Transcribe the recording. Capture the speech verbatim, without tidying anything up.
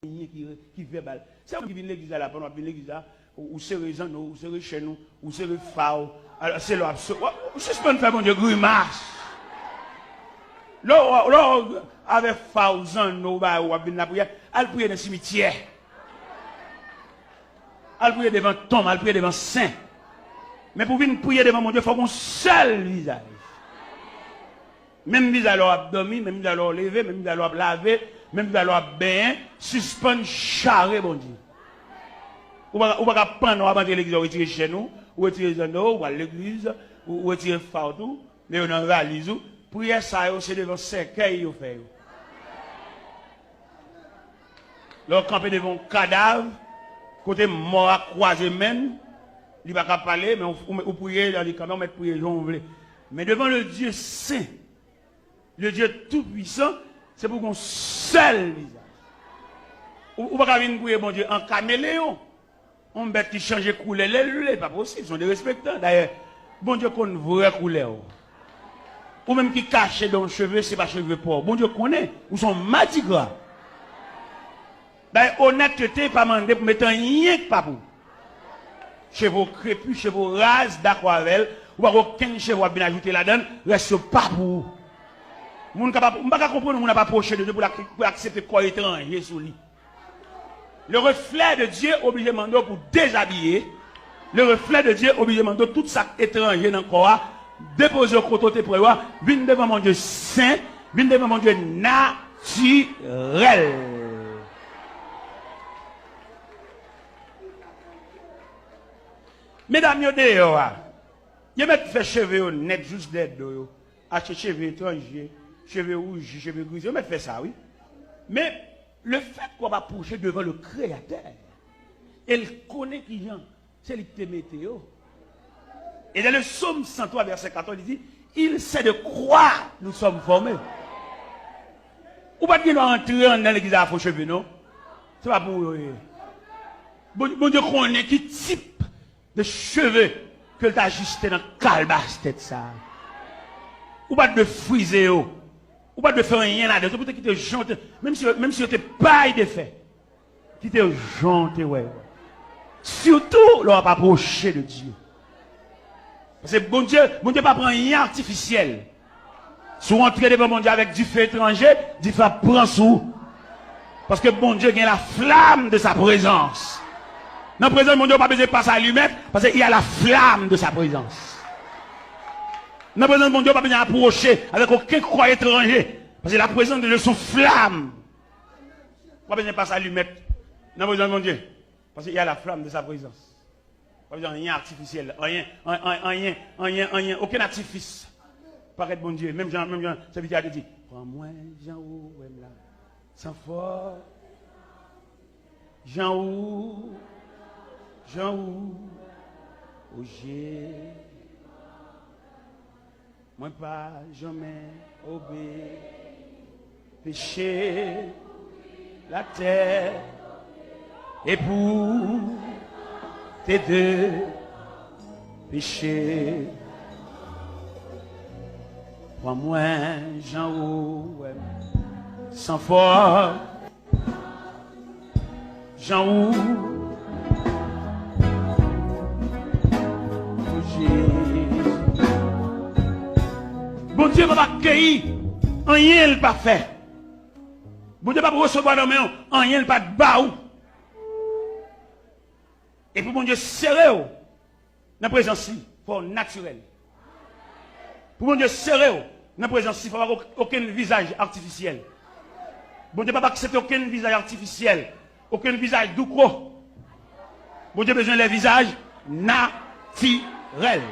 anyen ki, ki vèbal. Se ou ki vin legliz la, la, pandan w ap vin legliz la, ou, ou sere zanno w, ou sere chèn ou, ou sere fa w. Alò, se lè w ap so-, w ap, ou sispann fè Bondye grimas. Lè w, lè w avèk fa w, zanno w, ba w ap vin lapriyè, al priye nan simityè. Al priye devan tonm, al priye devan sen. Men pou w vin priye devan Bondye, fò w gen yon sèl vizaj. Menm vizaj lè w ap dòmi, menm vizaj lè w leve, menm vizaj lè w ap lave, menm vizaj lè w ap benyen, sispann chare Bondye. Ou pa, ou pa ka pandan w ap antre legliz, ou retire chèn ou, ou retire zanno w, ou al legliz, ou, ou retire fa w tou, men yo nan valiz ou. Priyè sa yo, se devan sèkèy yo fè yo. Lè w kanpe devan yon kadav, kote mò a kwaze men l, li pa ka pale, men ou, ou, ou priye, li kanpe, ou mèt priye jan w vle. Men devan le Dieu saint, le Dieu tout puissant, se pou gen yon sèl vizaj. Ou, ou pa ka vin priye Bondye an kameleyon. Yon bèt ki chanje koulè lè l vle, pa posib, se yon derespektan. Dayè, Bondye konn vrè koulè w. Ou menm ki kache dan yon cheve, se pa cheve pa w. Bondye konnen, ou se yon madigra. Dayè, onètete pa mande pou mete anyen k pa pou ou. Cheve w krepi, cheve w raz, dakò avè l, ou pa gen okenn cheve w ap vin ajoute ladan l, rès yo pa pou ou. Moun ka pa, m pa ka konprann yon moun ap apwoche de Dye pou l ak-, pou l aksepte kò etranje sou li. Le reflet de Dieu oblije mande w pou dezabiye. Le reflet de Dieu oblije mande w tout sa k etranje nan kò a, depoze yo kote w te pran yo a, vin devan Bondye sen, vin devan Bondye natirèl. Medam yo deyò a, yo mèt fè cheve yo nèt jous dèyè do yo. Achte cheve etranje, cheve wouji, cheve grize, yo mèt fè sa, wi. Men, lefèt ke w ap apwoche devan le Kreyatè, e l konnen kijan se li ki te mete yo. Et dans le psaume cent trois, verset quatorze, il dit, il sait de quoi nous sommes formés. Ou pa t gen dwa antre anndan legliz la fo cheve, non. Se pa pou ou yo ye. Bon, Bondye konnen ki tip de cheve ke l t ajiste nan kalbas tèt sa a. Ou pa t dwe frize yo. Ou pa t dwe fè anyen ladan yo. Se pou te kite jan w te, menm si, menm si yo te pay defè, kite yo jan w te wè yo. Sitou lè w ap apwoche de Dye. Paske Bondye, Bondye pa pran anyen atifisyèl. Si w antre devan Bondye avèk dife etranje, dife ap pran sou ou. Paske Bondye gen la flamme de sa présence. Nan prezans Bondye, ou pa bezwen pase alimèt, paske il y a la flamme de sa présence. Nan prezans Bondye, ou pa bezwen apwoche avèk okenn kò etranje, paske la présence de Dieu se yon flamme. Ou pa bezwen pase alimèt nan prezans Bondye, paske il y a la flamme de sa présence. Pa bezwen anyen atifisyèl, anyen, an-, an-, anyen, anyen, anyen, okenn atifis. Parèt Bondye, menm jan, menm jan sèvitè a te di, pran mwen jan ou wè m la, san fòs, jan ou, jan ou, o Jezi. Mwen pa janmen obeyi peche latè, e pou te de peche. Pran mwen jan ou wè m, san fòs. Jan ou, o Jezi. Bondye p ap akeyi anyen l pa fè. Bondye p ap resevwa nan men w anyen l pa t ba ou. E pou Bondye sere w, nan prezans li, fò w natirèl. Pou Bondye sere w nan prezans li, fò w pa gen okenn vizaj atifisyèl. Bondye p ap aksepte okenn vizaj atifisyèl, okenn vizaj doukwo. Bondye bezwen lè vizaj natirèl.